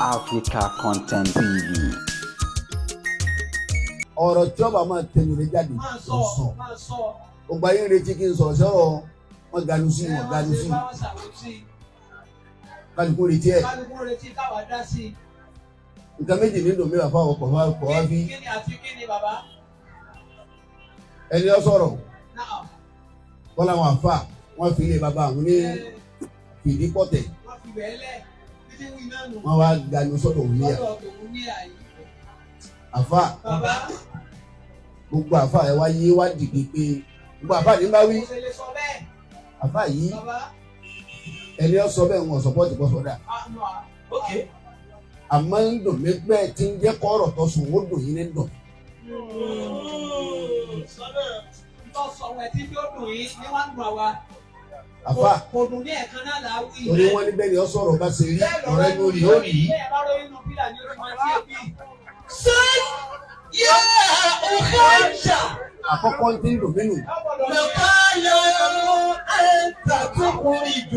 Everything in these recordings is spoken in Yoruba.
Africa Content TV. Ọ̀rọ̀ tí ọba máa tẹnu rẹ̀ jáde máa ló sọ sọ. Máa sọ. Gbogbo ayé ń retí kí n sọ̀rọ̀ sọ̀rọ̀ wọn ganu sí Ẹ wọn wọ́n ganu ṣe sí bá wọn ṣàwùsí. Kálukú retí ẹ̀. Kálukú retí káwa dá sí. Nǹkan méjì nínú mi wà fáwọn ọkọ̀ wá kọ̀ wá fi. Kíni àti kíni, bàbá? Ẹni ọ sọ̀rọ̀ Náà. kọ́ làwọn àfà wọ́n fi ilé bàbá àwọn ní Ẹ fìdí pọ̀tẹ̀. Wọ́n fi bẹ́ẹ̀ lẹ̀ títí wí náà nù. Wọ́n wá ganu sọ́dọ̀ òun níyà. Lọ́dọ̀ tòun ní àyè. Àfà, Bàbá. gbogbo àfà ẹ wá yé wá dìde pé gbogbo àfà ní bá wí. Kò ṣe lè sọ bẹ́ẹ̀. Àfà yìí, Bàbá. ẹni ọ sọ bẹ́ẹ̀, wọn support kọ́ sọ́dà. Àánú à. Àmọ́ ń dùn mí pé tí ń jẹ́ kọ́rọ̀ tó sùn ó dùn yín ní dùn. Ntọ́ sọ̀rọ̀ ẹ̀ tí bí ó dùn yín ní wàá dùn àwa. Àfà, Kò dùn ní ẹ̀kan náà là á wí. torí wọ́n ní bẹ́ẹ̀ ni ọ sọ̀rọ̀ bá ṣe rí ọ̀rẹ́ inú rí ó rí. Bẹ́ẹ̀ bá rọ inú fílà ní orí máa tí èbí. يا أخي Àkọ́kọ́ ń tí ń dùn mí nù. مقال أنت تخرج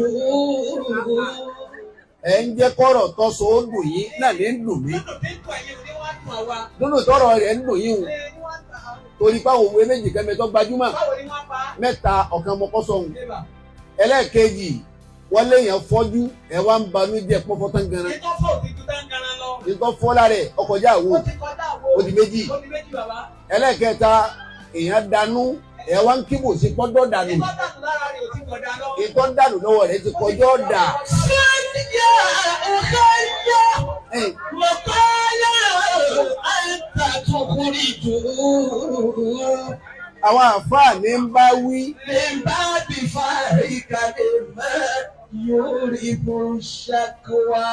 Ẹ̀ ń jẹ́ kọ́rọ̀ tó sọ ó dùn yín náà ní ń dùn mí. Dúdú tí ń dùn ẹ̀yin ní wàá dùn àwa. Dúdú tọrọ rẹ̀ ń dùn yín o. Ẹ ní wàá dùn àwa. Torí pé àwọn òwe méjì kẹ́mi tó gbajúmọ̀. Báwo ni wọ́n pa á? Mẹ́ta ọ̀kan mọ́kọ́sọ̀hún. Bébà. Ẹlẹ́ẹ̀kejì, wọ́n léèyàn fọ́jú, ẹ̀ wá ń banú jẹ́ pọ́fọ́ tán ganan. Ìtọ́ fọ́ òtí ju táǹgàrà lọ. Ìtọ́ fọ́ lára ẹ̀ ọkọjá àwo. Ó ti kọjá àwo. Ó di méjì. Ó di méjì, bàbá. Ẹlẹ́ẹ̀kẹta, èèyàn danú, ẹ̀ wá ń kíbò sí pọ́dọ̀ dànù. Ìtọ́ dànù lára rẹ̀ ò ti kọjá lọ. Ìtọ́ dànù lọ́wọ́ rẹ̀ ti kọjọ́ dà. يا أخي Ẹ̀, مقال أنت تخرج àwọn àfáà ní ń bá wí. من بعد فارك لما يورث الشكوى.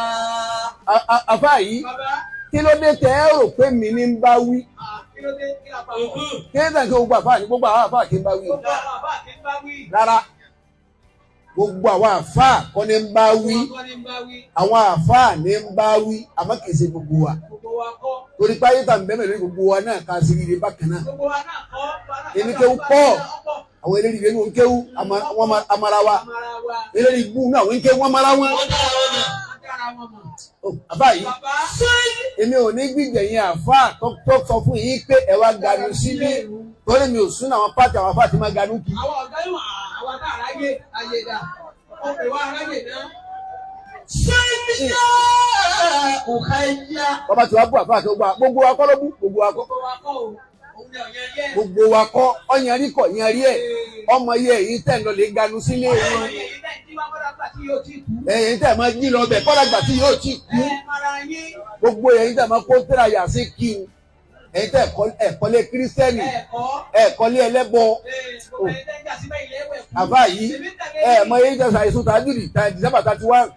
Àfáà yìí, Bàbá. kí ló dé tẹ́ ẹ rò pé mi ní ń bá wí? Kí ló dé? Kí la pa pọ̀? Kí ló dé kí gbogbo àfáà ní gbogbo àwọn àfáà kí ń bá wí? Gbogbo àwọn àbá kí ń bá wí. Rárá, gbogbo àwọn àfáà kọ́ ní ń bá wí. Gbogbo wọn kọ́ ní ń bá wí. Àwọn àfáà ní ń bá wí, àmọ́ kì í ṣe gbogbo wa. Gbogbo wa kọ́. Torí pé ayé tàbí bẹ́ẹ̀ lórí gbogbo wa náà ká sí rire bákan náà. Gbogbo wa náà kọ́. Èmi kéwú pọ̀. Àwọn eléyìí nínú kéwú wọn amara wa. Amara wa. Eléyìí gbú náà àwọn kéwú wọn mara wọn. Wọ́n dára wọn mọ̀. Ó, àfáà yìí, Bàbá. èmi ò ní gbìjẹ̀ yín àfáà tó sọ fún yín pé ẹ wá ganu síbí, torí mi ò sún àwọn pàtì àwọn àfáà tí máa ganu kì. Àwọn ọ̀gá yóò àwọn tá àráyè ayé dà. Ó pè wá aráyè náà. يا أخي Bàbá tí wàá bú àfáà tó gbà, gbogbo wa kọ́ ló bú, gbogbo wa kọ́. Gbogbo wa kọ́ o. Òun ni ọ̀yàn yẹ. Gbogbo wa kọ́, ọ̀yàn rí kọ̀ yẹn rí ẹ̀ ọmọ yẹ èyí tẹ̀ ń lọ lè ganu sílé wọn. Èyí bẹ́ẹ̀ tí wàá kọ́dà gbà tí yóò ti kú. Ẹ̀yin tẹ̀ máa jí lọ bẹ̀ kọ́dà gbà tí yóò ti kú. Ẹ mara yín. Gbogbo ẹ̀yin tẹ̀ máa kó tíra yà sí kí n, ẹ̀yin tẹ̀ ẹ̀kọ́lé kírísítẹ́nì, Ẹ̀kọ́. ẹ̀kọ́lé ẹlẹ́bọ. Gbogbo ẹ̀yin tẹ́ ń jà síbẹ̀ ilé ẹ̀wẹ̀ kú. Àbá yìí, Èmi ń tẹ̀lé ẹ̀ yín. mọ eyín tẹ̀sán àìsùn tàjúdì December 31,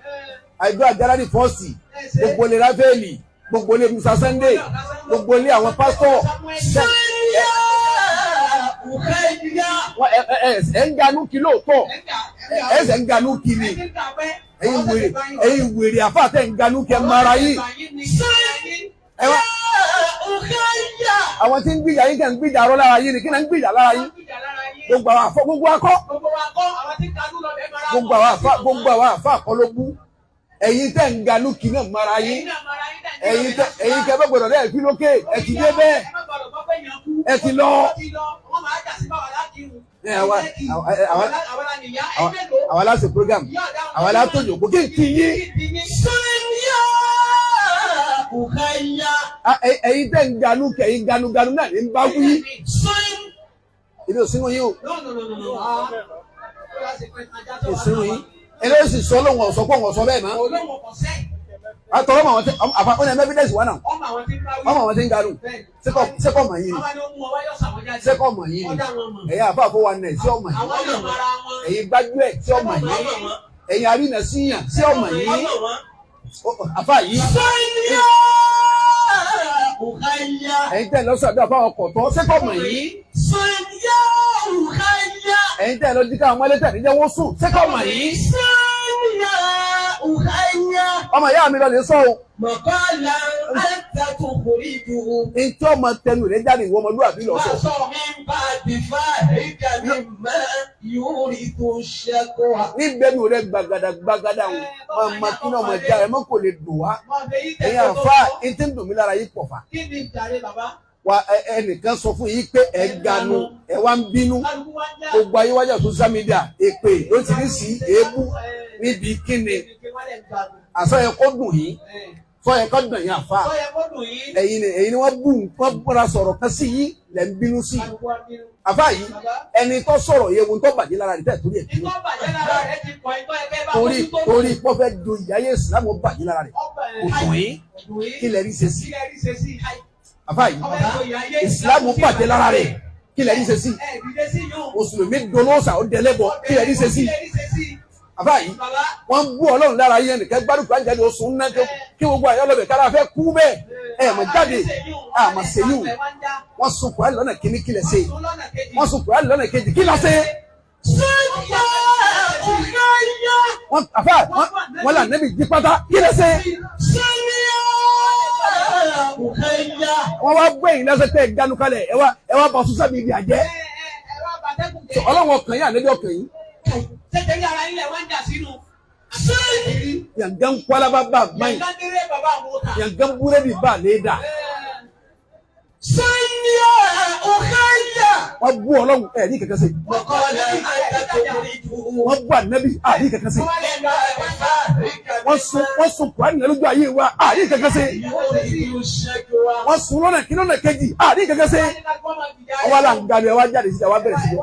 àìdó àjálárì fọ́ọ̀sì, Ẹ ṣe. gbogbo lè ráfẹ́ẹ̀lì, gbogbo lè Musa Sunday, gbogbo lè àwọn pásítọ̀. يا أخي Wọ́n ẹ ẹ ẹ ń ganú kí lóòótọ́, ẹ ẹ ń ganú kí ni. Ẹ̀yin wèrè, ẹ̀yin wèrè àfáà tẹ̀ ń ganú kí ẹ mara yín. Ẹ wá يا أخي àwọn tí ń gbìjà yín kẹ́ ń gbìjà arọ́ lára yín ni, kí náà ń gbìjà lára yín? Gbogbo àwọn àfọ, gbogbo akọ́, gbogbo àwọn àfọ kọ́ ló bú. Ẹ̀yin tẹ̀ ń ganú kí náà mara yín. Ẹ̀yin tẹ̀, ẹ̀yin kẹ́ bẹ́ gbọ́dọ̀ dẹ́ fi lókè ẹ ti dé bẹ́ẹ̀, ẹ ti lọ. Ẹ àwa aláṣẹ program, àwa aláṣẹ kò kí n ti yín. يا أخي Ẹ̀yin tẹ̀ ń ganú kí ẹ̀yin ganuganu náà ní ń bá wí. Èmi ò sínú yín o, ò sínú yín. Eléyìí sì sọ lóhùn ọ̀sọ́ pọ̀ ọ̀sọ́ bẹ́ẹ̀ mọ́. Àtọ̀rọ̀ mọ̀ àwọn tí àfa ó ní evidence wà náà. Ọmọ àwọn tí ń ganú sẹ́kọ̀ mọ̀ yín ni, sẹ́kọ̀ mọ̀ yín ni. Ẹ̀yin àfa àfọwọ́ nẹ̀ sí ọmọ yín, ẹ̀yin gbájúẹ̀ sí ọmọ yín, ẹ̀yin arínà síyàn sí ọmọ yín. Àfa yìí, يا أخي ẹ̀yin tẹ̀ lọ́sọ̀dọ̀ àfa ọkọ̀ tọ́ sẹ́kọ̀ mọ̀ yín. يا أخي Ẹ̀yin tẹ̀ lọ jí káwọn mọ́lẹ́tẹ̀ níjẹ́ wọ́n sùn sẹ́kọ̀ mọ̀ yín. يا أخي Ọmọ ìyá mi lọ lè sọ o. مقالا أنت تخرجه. Ntí ọmọ tẹnu rẹ jáde ìwọ ọmọlúwàbí lọ sọ. من بعد فاهك مما يورث الشكوى. Níbẹ̀nu rẹ gbàgàdà gbàgàdà wọn máa ma kí náà máa já ẹ mọ́ kò lè dùn wá. Ẹ̀yin àfa ntí ń dùn mí lára yìí pọ̀ fà. Kí ni ìjàre bàbá? Wa ẹnìkan sọ fún yín pé ẹ ganu ẹ wá ń bínú. Kálukú wá ń já. Gbogbo ayé wájà social media èpè ló ti ní sí èébú níbi kíni. Àṣọ yẹ kó dùn yín sọ yẹ kó dùn yín àfa. Sọ yẹ kó dùn yín. Ẹ̀yin ni wọ́n bú nǹkan bọ́ra sọ̀rọ̀ kan sí yín lẹ̀ ń bínú sí. Kálukú wá ń bínú. Àfa yìí ẹni tó sọ̀rọ̀ yẹ ohun tó bàjẹ́ lára rẹ̀ tẹ̀ torí ẹ̀ bínú. Ìtọ́ bàjẹ́ lára rẹ̀ ti pọ̀ ìtọ́ ẹgbẹ́ bá Torí mójútó. torí pọ́fẹ́ do ìyáyé ìsìlámù bàjẹ́ lára rẹ̀. Kò dùn yín kí lẹ rí ṣe sí. Kí lẹ rí ṣe sí. Àfa yìí Ọbẹ̀ tó yà ayé ìsìlámù bàjẹ́ lára rẹ̀ kí lẹ rí ṣe sí. Ẹ dìde sí yóò. Mùsùlùmí dolóòsà ó dẹlẹ́bọ kí lẹ rí ṣe sí. Kí lẹ rí ṣe sí. Àfa yìí Bàbá. wọ́n ń bú Ọlọ́run lára yẹn nìkan gbádùn kan jáde oṣù ńlá tó kí gbogbo àyọ̀ lọ́bẹ̀ kára fẹ́ kú bẹ́ẹ̀ ẹ̀ mọ̀ jáde àmọ̀ sẹ́yìn wọ́n sun Kùránì lọ́nà kíní kí lẹ ṣe wọ́n sun Kùránì lọ́nà kejì kí lẹ ṣe سيا أخي. wọ́n àfa wọ́n là nẹ́bi jí pátá kí lẹ ṣe سيا أخي. wọ́n wá gbẹ̀yìn lẹ́sẹ̀ tẹ́ ẹ ganu kalẹ̀ ẹ wá bá social media jẹ́ Ọlọ́run ọkàn yín ànẹ́bí ọkàn yín Tẹ́tẹ̀rí ara ilẹ̀ wá ń jà sínú. yàngán kwalaba bá mayi Yàngán bàbá àwọn ọ̀tà. yàngán búrẹ́dì bá léda سيا أخي. wọ́n bú Ọlọ́run ẹ̀ ní kankan ṣe وقال أنت تخرجه. wọ́n bú ànẹ́bí àní kankan ṣe من بعد فاهك wọ́n sun Kùránì lójú ayé wa àní kankan ṣe. يورث الشكوى. Wọ́n sun lọ́nà kí lọ́nà kejì àní kankan ṣe. Ọwọ́ là ń ganu ẹ wá jáde síta wá bẹ̀rẹ̀ sí i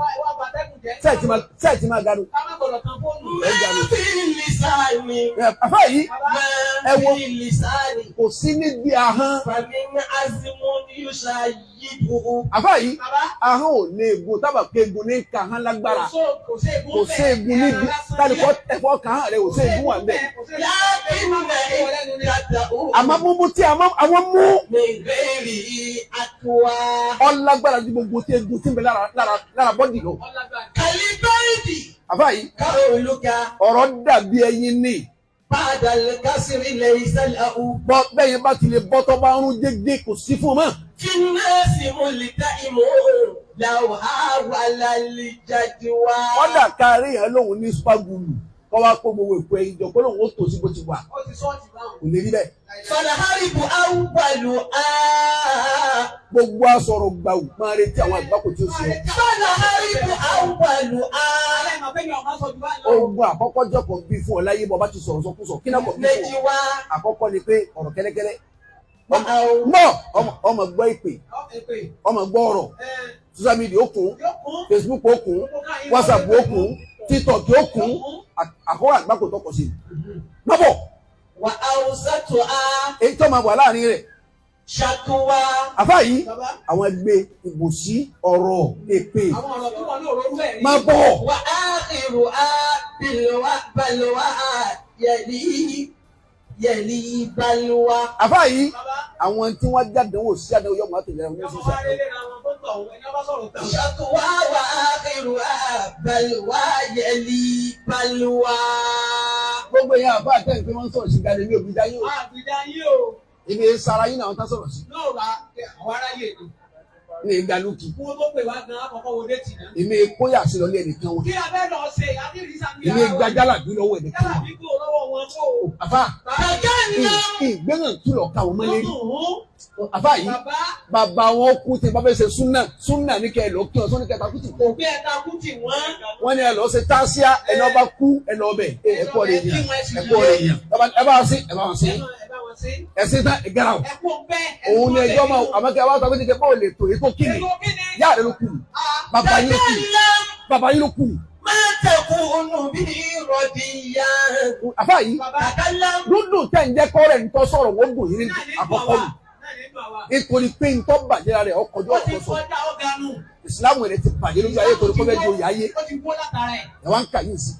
sẹ́ẹ̀tì máa ganu. ما في اللسان. Àfa yìí ما في اللسان. kò sí níbi ahọ́n. فمن عزم يشيده. Àfa yìí ahọ́n ò ní egun tábà pé egun ní ka ahọ́n lágbára. Kò sí Kò sí egun níbi tálíkọ́ ẹ̀fọ́ kan hàn rẹ̀ kò sí egun wà ń bẹ̀. لكن عدته Àmọ́ múmú tí àwọn mú من غيره أقوى. ọlágbára ju gbogbo tí egun tí ń bẹ lára bọ́dì lọ. كالبيض Àfa yìí قولك ọ̀rọ̀ dàbí ẹyin ní. بعد الكسر ليس له. Bọ́ bẹ́yẹn bá ti lè bọ́ tọ́ bá ń rún jégé kò sí fún un mọ́. في الناس ملتئم لو حاول الجدوى. Kọ́dà kárí yẹn lòun ní spagulu kọ́ wá kó gbogbo èkó ẹyin jọ kó lòun ó tò sí bó ti wà kò lè rí bẹ́ẹ̀. فالحرب أولها. Gbogbo asọ̀rọ̀ gbàù máa retí àwọn àgbákò tí ó ṣe. فالحرب أولها. Ogun àkọ́kọ́ jọkọ̀ bí fún ọ láyé bọ́ bá ti sọ̀rọ̀ sọkúsọ kí náà kọ̀ bí fún ọ. نجوى. Àkọ́kọ́ ni pé ọ̀rọ̀ kẹ́lẹ́kẹ́lẹ́. وأو Mọ̀ ọmọ gbọ́ ìpè ọmọ gbọ́ ọ̀rọ̀ social media ó kún Facebook ó kún WhatsApp ó kún TikTok ó kún àkọ́kọ́ àgbákò tọkọ̀ sí i. Lọ́bọ̀ وأوسطها èyí tó máa wà láàrin rẹ̀ شكوى. àfáà yìí àwọn ẹgbẹ́ ìbòsí ọ̀rọ̀ èpè Àwọn ọ̀rọ̀ tó wà ní òróró ẹ̀ rí. máa bọ̀ وآخرها بلوى بلوى يلي يلي بلوى. àfáà yìí Bàbá. àwọn tí wọ́n jádánwò sí àdánwò yọmọ àtẹ̀lẹ́ wọn ní Ọmọ sísè wa rélé ra wọn tó ń tọ̀ ẹni ọba sọ̀rọ̀ tàn. شكوى وآخرها بلوى يلي بلوى. gbogbo yẹn àfáà tẹ̀ pé wọ́n ń sọ̀rọ̀ sí galẹ̀ ní òbí dáyé o Àgbìdá yín o. ibi sara yín náà tán sọ̀rọ̀ sí Náà ra àwọn aráyè ni. ní ìgalùkì Kí wọ́n tó pè wá gan àkọ́kọ́ wo déètì náà. èmi kóyà sí lọlé ẹnìkan wọn Kí a fẹ́ lọ ṣe àdìrísà bí èmi gbajálà bí lọ́wọ́ ẹnìkan Yálà wọn bí kò lọ́wọ́ wọn kó o. àfáà تكلم ìgbẹ́ngàn kìlọ̀ ká wọn mọ́lẹ́ rí Lọ́dún àfáà yìí bàbá bàbá wọn kú tí bàbá ṣe súnà súnà ní kẹ́ ẹ lọ kí wọn sọ ní kẹta kú tì kò bí ẹ̀ta kú tì wọ́n. wọ́n ní ẹ lọ ṣe táṣíà ẹni ọba kú ẹni ọbẹ̀ ẹ̀kọ́ rẹ̀ yàn ẹ̀kọ́ rẹ̀ yàn ẹ bá wọn sí ẹ bá wọn sí Ẹ bá wọn sí. ẹsìn tán ìgara o Ẹ kú bẹ́ẹ̀. òun ni ẹjọ́ máa àmọ́ kí a wá sọ pé kíkẹ́ báwo lè tò ètò kíni Ètò kíni? yá rẹ ló kù bàbá yín ló kù تكلم bàbá yín ló kù ما تكون به رديا. àfáà yìí تكلم dúdùn tẹ̀ ń jẹ́ kọ́rẹ́ ń tọ́ sọ̀rọ̀ wọ́n dùn yín ní àkọ́kọ́ nù nítorí pé ń tọ́ bàjẹ́ rẹ̀ ọkọ̀jọ́ Ó ti ọ̀tọ̀ sọ kọjá ọ̀gá nù. ìsìlámù rẹ̀ ti bàjẹ́ lójú ayé torí kọ́fẹ́ di oyè ayé Ó ti wó látara ẹ̀. ẹ̀ wá ń kà yín sí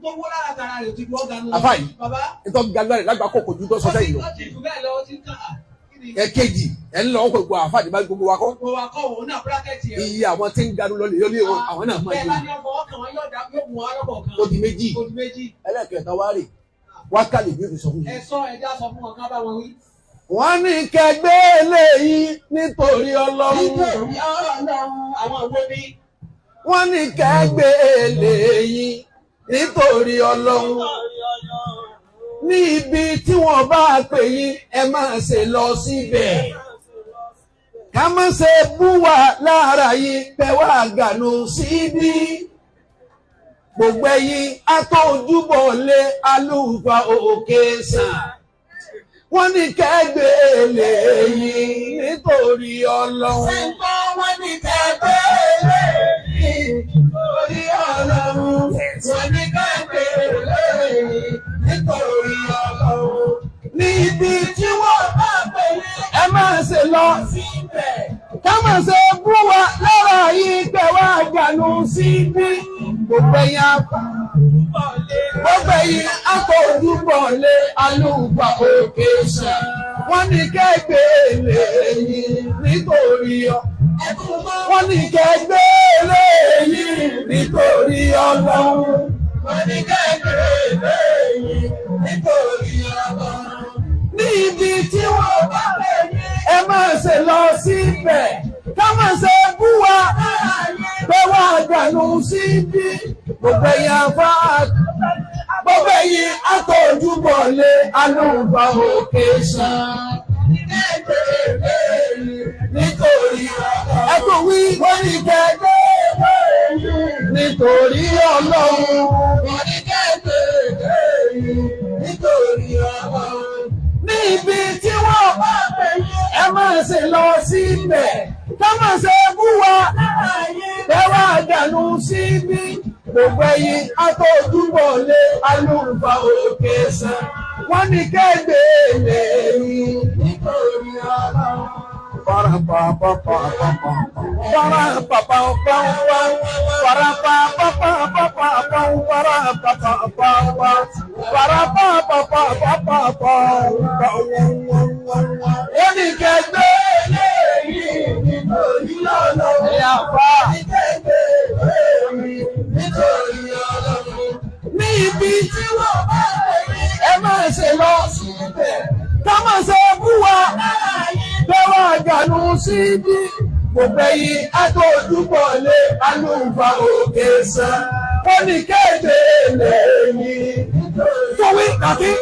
Tó wó látara rẹ̀ ó ti wó ọ̀gá nù. Àfáà yìí. Bàbá. ntọ́ gbàgbà rẹ̀ lágbà kó kò ju tó sọ sẹ́yìn lọ Ó ti jù bẹ́ẹ̀ lọ, ó ti ń kàn á. Kí ni? ẹ̀kejì ẹ̀ ń lọ ọkọ̀ gbogbo àfáà àdìbá gbogbo wa kọ́ Gbogbo wa kọ́ òun náà bírákẹ́tì ẹ̀. iye àwọn tí ń ganu lọ lè yọ lé wọn àwọn náà máa Bẹ́ẹ̀ yọ bá ní ọkọ̀ ọkàn wọn yóò dá yóò mú wa lọ́kọ̀ kan. ó di méjì Ó di méjì. ẹlẹ́kẹ̀ẹ́ta wá rè wákàlì bí o fi sọ fún mi Ẹ sọ ẹja sọ fún wọn ká bá wọn wí. Wọ́n ní kẹgbẹ́ eléyìí nítorí Ọlọ́run. Nítorí Ọlọ́run àwọn wo ni? Wọ́n ní kẹgbẹ́ eléyìí nítorí Ọlọ́run. Ní ibi tí wọ́n bá pè yín, ẹ má ṣe lọ síbẹ̀. Ká má ṣe bú wa lára yín pẹ́ wá gànú síbí. Gbogbo ẹ̀yin atójúbọ̀ lé alúfà òkè sàn. Wọ́n ní kẹgbẹ́ eléyìí nítorí Ọlọ́run. Ṣé wọ́n ní kẹgbẹ́ eléyìí nítorí Ọlọ́run? Wọ́n ní kẹgbẹ́ eléyìí nítorí Ọlọ́run. Ní ibi tí wọ́n Bá pè yín ẹ máa ṣe lọ síbẹ̀. ká má ṣe bú wa lára yìí pẹ̀ wá gànú síbí. Gbogbo ẹ̀yin apá gbogbo ẹ̀yin akọ̀ojúbọ̀ lé alúgbà òkè sàn. Wọ́n ní kẹgbẹ́ eléyìí nítorí ọ. Wọ́n ní kẹgbẹ́ eléyìí nítorí Ọlọ́run. Wọ́n ní kẹgbẹ́ eléyìí nítorí Ọlọ́run. Ní ibi tí wọ́n bá pè yín, ẹ máa ṣe lọ síbẹ̀. Ká má ṣe bú wa pé wá dànù síbí. Gbogbo ẹ̀yin afá gbogbo ẹ̀yin akọ̀ojúbọ̀ lé alúgbà òkè sàn. Nítorí Ọlọ́run. Ẹ kò wí wọ́n ní kẹgbẹ́ nítorí Ọlọ́run. Wọ́n ní kẹgbẹ́ eléyìí nítorí Ọlọ́run. Ní ibi tí wọ́n bá pè yín, ẹ máa ṣe lọ síbẹ̀. Ká má ṣe bú wa pé wá dànù síbí. Gbogbo ẹ̀yin atójúbọ̀ lé alúgbà òkè sàn. Wọ́n ní kẹgbẹ́ eléyìí Nítorí Ọlọ́run. Wọ́n ní kẹgbẹ́ Eléyìí nítorí Ọlọ́run. ẹ̀yà fa Wọ́n ní kẹgbẹ́ eléyìí nítorí Ọlọ́run. ní ibi Tí wọ́n bá pè yín ẹ máa ṣe lọ síbẹ̀. ká má ṣe bú wa bẹ́wà gànú síbí. Gbogbo ẹ̀yin atójúbọ̀ lé alúfà òkè sàn. Wọ́n ní kẹgbẹ́ lẹ́yìn. Fọwí kàkí.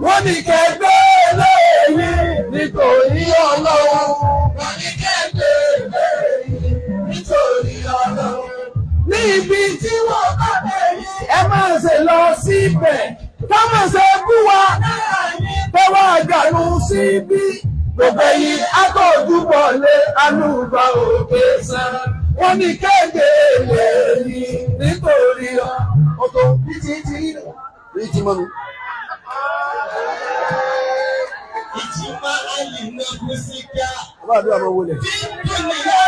Wọ́n ní kẹgbẹ́ lẹ́yìn nítorí Ọlọ́run. Wọ́n ní kẹgbẹ́ eléyìí nítorí Ọlọ́run. Ní ibi tí Tí wọ́n bá pè yín ẹ máa ṣe lọ síbẹ̀. Ká má ṣe bú wa bẹ́wà gànú síbí. Gbogbo ẹ̀yin atójúbọ̀ lé alúfà òkè sàn. Wọ́n ní kẹgbẹ́ lẹ́yìn nítorí ọ̀tọ̀. ní ti ti rí nù. Rí ti mọ́nu. Ìjìmá àlìna kùsìkà. Bàbá àdúrà máa wọlé. Bí dúnìyà.